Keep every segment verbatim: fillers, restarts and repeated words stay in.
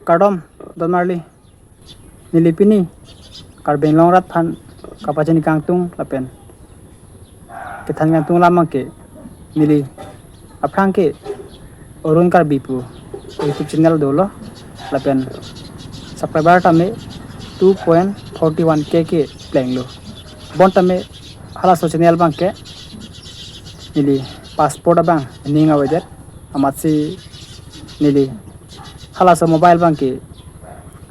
Kardom, don marli. Neli pini Karbi Anglong arat aphan kapachini kangtung lapen kethan kangtung alam abangke neli aphrang ke Arun Karbi pu YouTube channel dolo lapen subscriber tame two point forty one K ke plenglo. Bon tame halaso channel abangke neli passport abang ning avedet amatsi neli halaso mobile abangke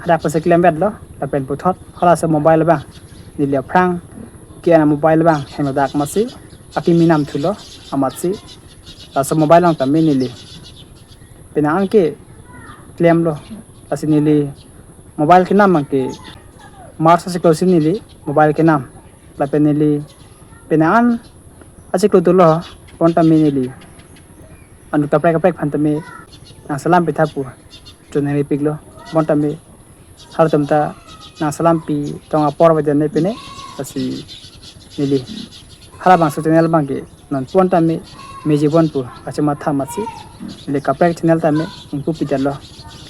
hadak pensi klemvetlo lapen puthot halaso mobile abang neli aphrang ke-en amobile abang hengdak amatsi akimi namthulo amatsi laso mobile along tame neli penang an ke klemlo. Lasi neli mobile kenam abangke March achiklo si neli mobile kenam lapen neli penang an achiklo dolo. Bon tame neli anut kaprek kaprek aphan tame nangselam pitha pu chonari piklo. Bon tame halatum ta nangselam pi tong apor avedet ne pine, lasi neli halabangso channel abangke non pon tame meji bon pu kachematha amatsi neli kaprek channel tame ingpu pidetlo.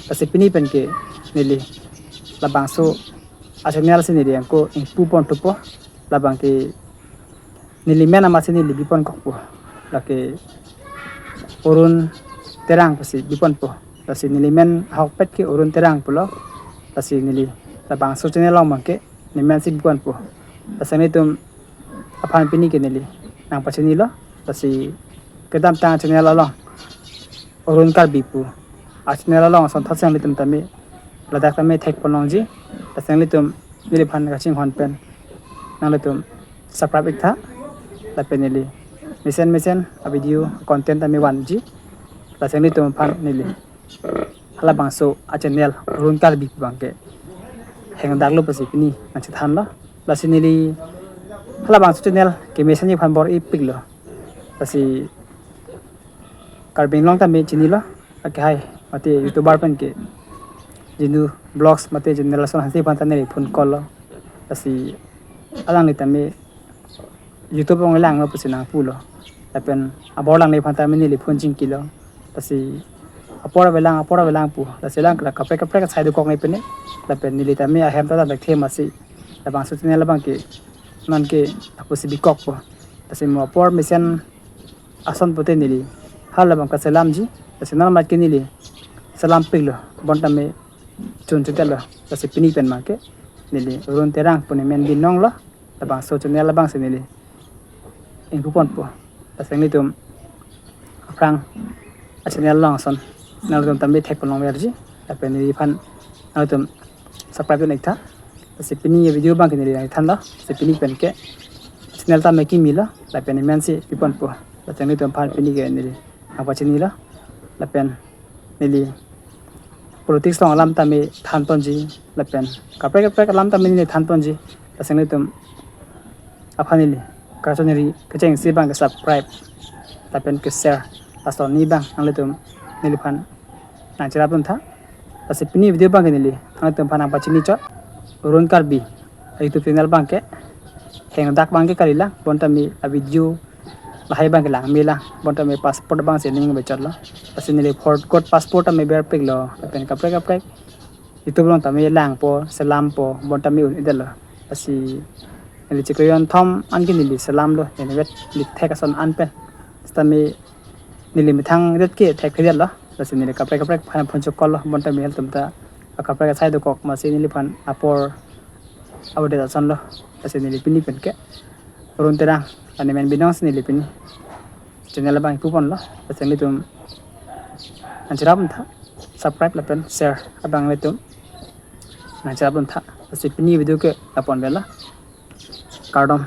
Lasi pini pen ke neli labangso a channel si neli anke ingpu ponthupo. Labangke neli men amatsi neli bipon kokpo, lake Arun Terang pusi biponpo. Lasi neli men ahokpet ke Arun Terang pulo. Lasi neli labangso channel along abangke neli mensi biponpo. Lasi nanglitum aphan pini ke neli nangpachinilo. Lasi kedamtang channel along Arun Karbi pu a channel along asonthot si nanglitum tame ladak tame thekponlongji. Lasi nanglitum neliphan kachinghon pen nanglitum subscribe iktha lapen neli mesen mesen a video content tame vanji. Lasi nanglitum aphan neli halabangso a channel Arun Karbi pu abangke hengdaklo pusi pini nangchethanlo. Lasi neli halabangso channel kemesenji aphan bor-ipiklo. Lasi Karbi Anglong tame chinilo, akehai mate YouTuber pen ke Jinu Vlogs mate Generation Hanse aphan ta neli phone call lo. Lasi alangli tame YouTube along langlo pusi nangpulo. Lapen abor alangli aphan tame neli phone chingkilo. Lasi apor avelang, apor avelang pu. Lasi alang kaprek kaprek asai dokok ne pine. Lapen neli tame ahem ta dak the amatsi labangso channel abangke non ke apusi bikokpo. Lasi mo apor mesen ason pute neli halabang kaselamji. Lasi non amat ke neli selampiklo. Bon tame chun chutetlo. Lasi pini pen abangke neli Arun Terang pu ne men binonglo. Labangso channel abangsi neli ingpu ponpo. Lasi nanglitum aphrang a channel along ason nanglitum tame thekponlongverji. Lapen neliphan nanglitum subscribe dun iktha. Lasi pini video abangke neli nangthanlo. Lasi pini pen ke channel tame kimilo. Lapen neli mensi biponpo. Lasi nanglitum aphan pini ke neli nangpachinilo. Lapen neli politics along alam tame thanponji lapen kaprek kaprek alam tame neli thanponji. Lasi nanglitum aphan neli kachonari kechengsi abangke subscribe lapen ke share lason ni abang nanglitum neliphan nangcherap duntha. Lasi pini video abangke neli nanglitum aphan nangpachini chot Arun Karbi YouTube channel abangke hengdak abangke kalilang, bon tame a video lahai abangke langmelang, bon tame passport abangsi ning avechotlo. Lasi neli fourth grade passport tame berpiklo lapen kaprek kaprek YouTube along tame langpo, selampo, bon tame un-edetlo. Lasi neli chiklo jonthom anke neli selamlo, neli vet neli thek ason an pen. Sitame neli methang det ke thekphedetlo. Lasi neli kaprek kaprek aphan phone chokkollo, bon tame halatum ta akaprek asai dokok amatsi neliphan apor avedet asonlo. Lasi neli pini pen ke Arun Terang pu ne men binongsi neli pini channel abang ingpu ponlo. Lasi nanglitum nangcherap duntha, subscribe lapen share abang nanglitum nangcherap duntha. Lasi pini video ke la-an pen avelo. Kardom.